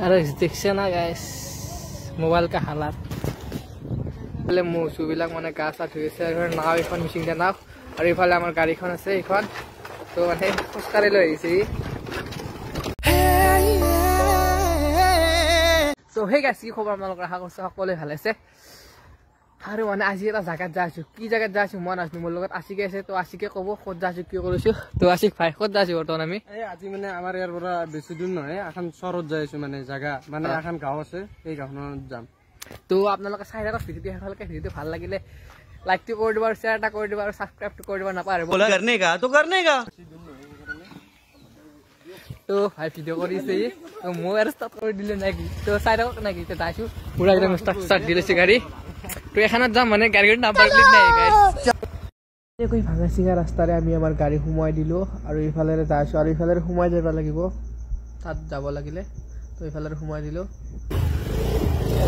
আৰু দেখছে না গাইছ মোবাইল কা হালাত ইফালে মৌচুবিলাক মানে গা চা ধুই আছে। আৰু নাও এখন মিচিং নাও আৰু ইফালে আমাৰ গাড়ীখন আছে এইখন, তো মানে খোজকাঢ়ি লৈ আহিছে। চ' সেই গাইছ কি খবৰ আপোনালোকৰ, আশা কৰিছোঁ সকলোৱে ভাল আছে। আৰু মানে আজি এটা জেগাত যাই আছোঁ, কি জেগাত যাই আছোঁ মই নাজানো, মোৰ লগত আশিকে আছে, তো আশিকে ক'ব ক'ত যাই আছোঁ কি কৰিছোঁ। তো আশিক ভাই ক'ত যাই আছোঁ বৰ্তমান আমি? এই আজি মানে আমাৰ ইয়াৰ পৰা বেছি দূৰ নহয়, এখন চহৰত যাই আছোঁ, মানে জেগা মানে এখন গাঁও আছে, সেই গাঁওখনত যাম। তো আপোনালোকে চাই থাকক ভিডিঅ'টো শেষলৈকে, ভিডিঅ'টো ভাল লাগিলে লাইকটো কৰি দিব আৰু শ্বেয়াৰ এটা কৰি দিব আৰু ছাবস্ক্ৰাইবটো কৰি দিব নাপাহৰিব। তো ভাই ভিডিঅ' কৰিছে, তো মই আৰু ষ্টাৰ্ট কৰি দিলোঁ নেকি, তো চাই থাকক নেকি। তো যাইছোঁ পুৰা একদম ষ্টাৰ্ট দি লৈছে গাড়ী। তো এখনত যাম মানে গাড়ীৰ নাম্বাৰ প্লেট নাই গাইছ। এনেকৈ ভাঙা চিঙা ৰাস্তাৰে আমি আমাৰ গাড়ী সোমোৱাই দিলোঁ আৰু ইফালেৰে যাই আছোঁ আৰু ইফালেৰে সোমাই যাব লাগিব, তাত যাব লাগিলে তো ইফালেৰে সোমাই দিলোঁ।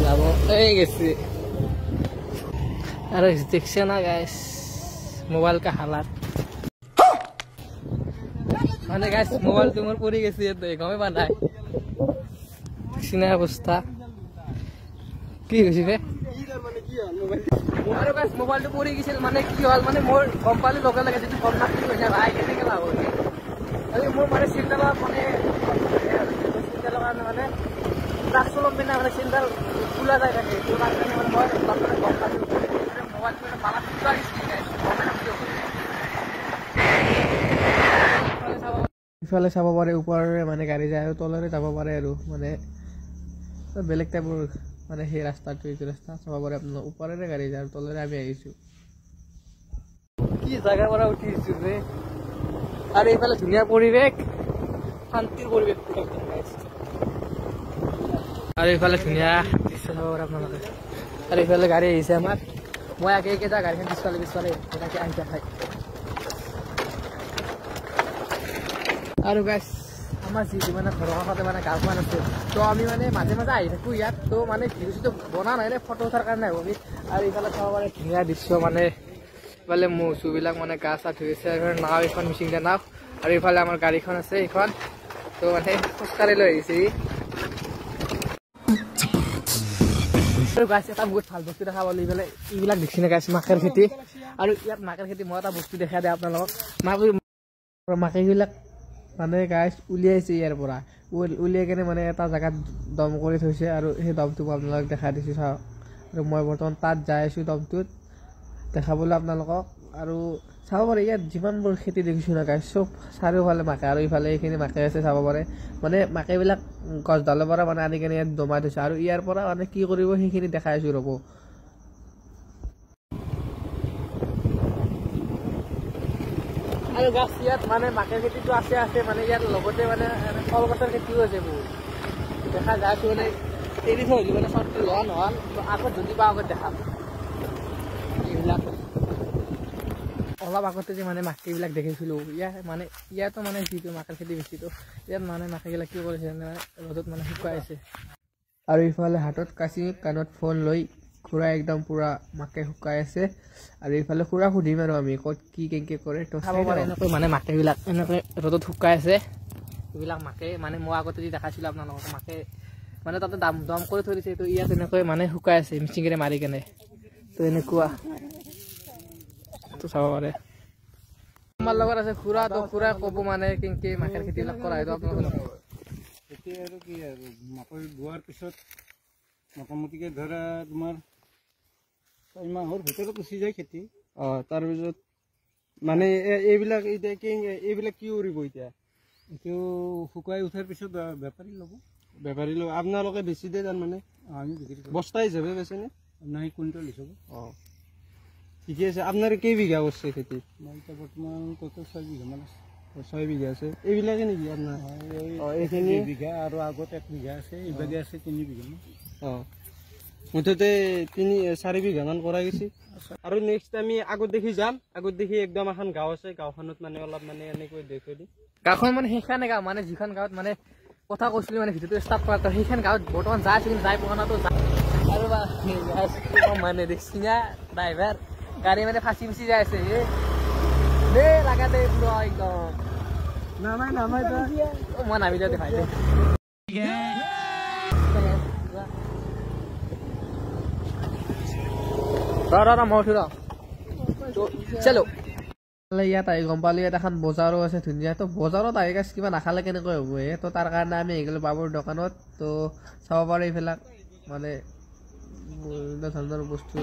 যাব এই গেছে। আৰু দেখছে না গাইছ মোবাইল কা হালাত, মানে গাইছ মোবাইলটো মোৰ পৰি গেছে ইয়াতে, গমেই পোৱা নাই। চিনা অৱস্থা কি হৈছে বে। আৰু গাইছ মোবাইলটো পৰি গৈছিল, মানে কি হ'ল মানে মোৰ গম পালো লগে লগে, যিটো গম নাপালো কৈছে ভাই কেনেকৈ লাভ হ'ল। আৰু মোৰ মানে চিন্তালৰ মানে চিন্তালৰ কাৰণে মানে ট্ৰাক পিনে মানে চিন্তাল খোলা যাই থাকে, সেইটো কাৰণে মানে মই লগে গম পালোঁ মোবাইলটো মানে বালা ফুটা গৈছিল গাইছ, গমেই নাপালোঁ। ইফালে চাব পাৰে ওপৰেৰে মানে গাড়ী যায় আৰু তলেৰে যাব পাৰে, আৰু মানে বেলেগ টাইপৰ মানে সেই ৰাস্তাটো, এইটো ৰাস্তা চাব পাৰে আপোনাৰ, ওপৰেৰে গাড়ী যায় আৰু তলেৰে আমি আহিছোঁ। কি জেগাৰ পৰা উঠি আহিছোঁ ৰে। আৰু এইফালে ধুনীয়া পৰিৱেশ, শান্তিৰ পৰিৱেশ। আৰু এইফালে ধুনীয়া দৃশ্য চাব পাৰে আপোনালোকে। আৰু এইফালে গাড়ী আহিছে আমাৰ, মই আগে আগে যাওঁ, গাড়ীখন পিছফালে পিছফালে তেনেকৈ আহি থাকে। আৰু গাইছ আমাৰ যিটো মানে ঘৰৰ কাষতে মানে গাঁওখন আছে, তো আমি মানে মাজে মাজে আহি থাকোঁ ইয়াত। তো মানে ভিডিঅ' চিডিঅ' বনা নাই, ফটো উঠাৰ কাৰণে আহোঁ আমি। আৰু ইফালে চাব পাৰে ধুনীয়া দৃশ্য, মানে ইফালে মৌচুবিলাক মানে গা চা ধুই আছে। আৰু নাও এখন মিচিং নাও আৰু ইফালে আমাৰ গাড়ীখন আছে এইখন, তো মানে খোজকাঢ়ি লৈ আহিছে। আৰু গাইছ এটা বহুত ভাল বস্তু দেখা পালোঁ, ইফালে এইবিলাক দেখিছেনে গাইছ মাকেৰ খেতি। আৰু ইয়াত মাকেৰ খেতি মই এটা বস্তু দেখা দিওঁ আপোনালোকক, মাকেবিলাক মানে গাইছ উলিয়াইছে ইয়াৰ পৰা, উলিয়াই কেনে মানে এটা জেগাত দম কৰি থৈছে আৰু সেই দমটো মই আপোনালোকক দেখাই দিছোঁ চাওক। আৰু মই বৰ্তমান তাত যাই আছোঁ দমটোত দেখাবলৈ আপোনালোকক। আৰু চাব পাৰে ইয়াত যিমানবোৰ খেতি দেখিছোঁ না গাইছ, চব চাৰিওফালে মাকে আৰু ইফালে এইখিনি মাকে আছে চাব পাৰে। মানে মাকেবিলাক গছডালৰ পৰা মানে আনি কেনে ইয়াত দমাই থৈছে আৰু ইয়াৰ পৰা মানে কি কৰিব সেইখিনি দেখাই আছোঁ ৰ'ব। আৰু গাছ ইয়াত মানে মাকে খেতিটো আছে আছে, মানে ইয়াত লগতে মানে কলগছৰ খেতিও আছে বহুত দেখা যায়। মানে এৰি থৈ আহিলোঁ মানে চবটো লোৱা নহ'ল, আগত যদি পাওঁ আগত দেখাম। এইবিলাক অলপ আগতে যে মানে মাকেবিলাক দেখিছিলোঁ ইয়াত, মানে ইয়াতো মানে যিটো মাকৰ খেতি বেছিতো ইয়াত মানে মাকেবিলাক কি কৰিছে মানে ৰ'দত মানে শুকাই আছে। আৰু ইফালে হাতত কাঁচি কাণত ফোন লৈ খুৰা একদম পুৰা মাকে শুকাই আছে। আৰু ইফালে খুৰা সুধিম আৰু আমি ক'ত কি কেনেকৈ কৰে, তো চাব পাৰে এনেকৈ মানে মাকেবিলাক এনেকৈ ৰ'দত শুকাই আছে। এইবিলাক মাকে মানে মই আগতে যি দেখাইছিলোঁ আপোনালোকক, মাকে মানে তাতে দম কৰি থৈ দিছে, তো ইয়াত এনেকৈ মানে শুকাই আছে মিচিঙেৰে মাৰি কেনে, তো এনেকুৱা তো চাব পাৰে। আমাৰ লগত আছে খুৰা, তো খুৰাই ক'ব মানে কেনেকৈ মাকেৰ খেতিবিলাক কৰা হয় আপোনালোকক। এতিয়া আৰু কি আৰু মাকৈ বোৱাৰ পিছত মোটামুটিকৈ ধৰা তোমাৰ 6 মাহৰ ভিতৰত উচি যায় খেতি। অঁ, তাৰপিছত মানে এইবিলাক এতিয়া কি এইবিলাক কি কৰিব এতিয়া? এইটো শুকাই উঠাৰ পিছত বেপাৰী ল'ব। বেপাৰী ল'ব, আপোনালোকে বেছি দিয়ে তাৰমানে? আমি বিক্ৰী কৰোঁ। বস্তা হিচাপে বেচেনে? নাই, কুইণ্টল হিচাপে। অঁ, ঠিকে আছে। আপোনাৰ কেই বিঘা কৰিছে খেতি? মই এতিয়া বৰ্তমান টোটেল 6 বিঘামান আছে। 6 বিঘা আছে। এইবিলাকে নেকি আপোনাৰ? অঁ, এইখিনি বিঘা আৰু আগত 1 বিঘা আছে, এইভাগে আছে 3 বিঘামান। অঁ, মুঠতে 3-4 বিঘামান কৰা গৈছে। আৰু নেক্সট আমি আগত দেখি যাম, আগত দেখি একদম এখন গাঁও আছে, গাঁওখনত মানে অলপ মানে এনেকৈ দেখুৱাই দিম। গাঁওখন মানে সেইখনে গাঁও, মানে যিখন গাঁৱত মানে কথা কৈছিলোঁ মানে ভিডিঅ'টো ষ্টাৰ্ট কৰা, সেইখন গাঁৱত বৰ্তমান যাই আছোঁ কিন্তু যাই পোৱা নাই। তো আৰু মানে দেখছি না ড্ৰাইভাৰ গাড়ী মানে ফাঁচি ফাঁচি যাই আছে, দে লাগা দে পুৰা একদম। নামাই নামাই মই নামি যাওঁ দে ভাই দে। ৰ ৰ ৰ, মই উঠো ৰ। চলো, ইয়াত আহি গম পালোঁ ইয়াত এখন বজাৰো আছে ধুনীয়া। তো বজাৰত আহি গাছ কিবা নাখালে কেনেকৈ হ'ব হে? তো তাৰ কাৰণে আমি আহি গ'লোঁ বাবুৰ দোকানত। তো চাব পাৰোঁ এইবিলাক মানে বিভিন্ন ধৰণৰ বস্তু।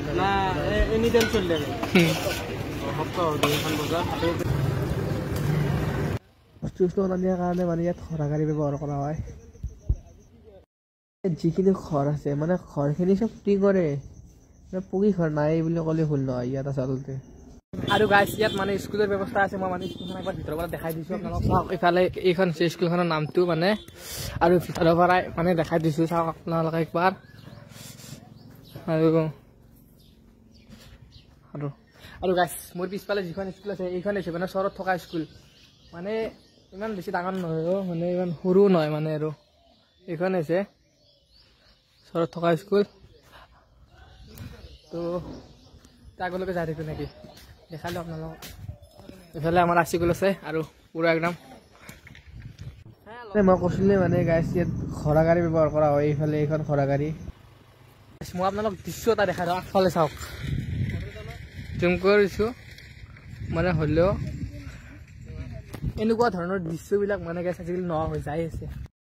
বস্তু বস্তু অনা নিয়াৰ কাৰণে মানে ইয়াত ঘোঁৰা গাড়ী ব্যৱহাৰ কৰা হয়। যিখিনি ঘৰ আছে মানে ঘৰখিনি চব টিঙৰে, মানে পকী ঘৰ নাই বুলি ক'লে ভুল নহয় ইয়াত আচলতে। আৰু গাইছ, ইয়াত মানে স্কুলৰ ব্যৱস্থা আছে। মই মানে স্কুলখন একবাৰ ভিতৰৰ পৰা দেখাই দিছোঁ আপোনালোক, চাওক। ইফালে এইখন হৈছে স্কুলখনৰ নামটো মানে, আৰু ভিতৰৰ পৰাই মানে দেখাই দিছোঁ, চাওক আপোনালোকে একবাৰ। আৰু আৰু আৰু গাইছ, মোৰ পিছফালে যিখন স্কুল আছে এইখন হৈছে মানে চহৰত থকা স্কুল। মানে ইমান বেছি ডাঙৰ নহয়, মানে ইমান সৰুও নহয় মানে। আৰু এইখন হৈছে চহৰত থকা স্কুল। তো আগলৈকে যাই থাকোঁ নেকি, দেখালো আপোনালোকক। এইফালে আমাৰ আচিকুল আছে আৰু পুৰা একদম। মই কৈছিলোঁ মানে গাইছ, ইয়াত ঘোঁৰা গাড়ী ব্যৱহাৰ কৰা হয়। এইফালে এইখন ঘোঁৰা গাড়ী। মই আপোনালোক দৃশ্য এটা দেখাই দিওঁ, আগফালে চাওক, জুম কৰিছোঁ মানে। হ'লেও এনেকুৱা ধৰণৰ দৃশ্যবিলাক মানে গাইছ আজিকালি নোহোৱা হৈ যাই আছে।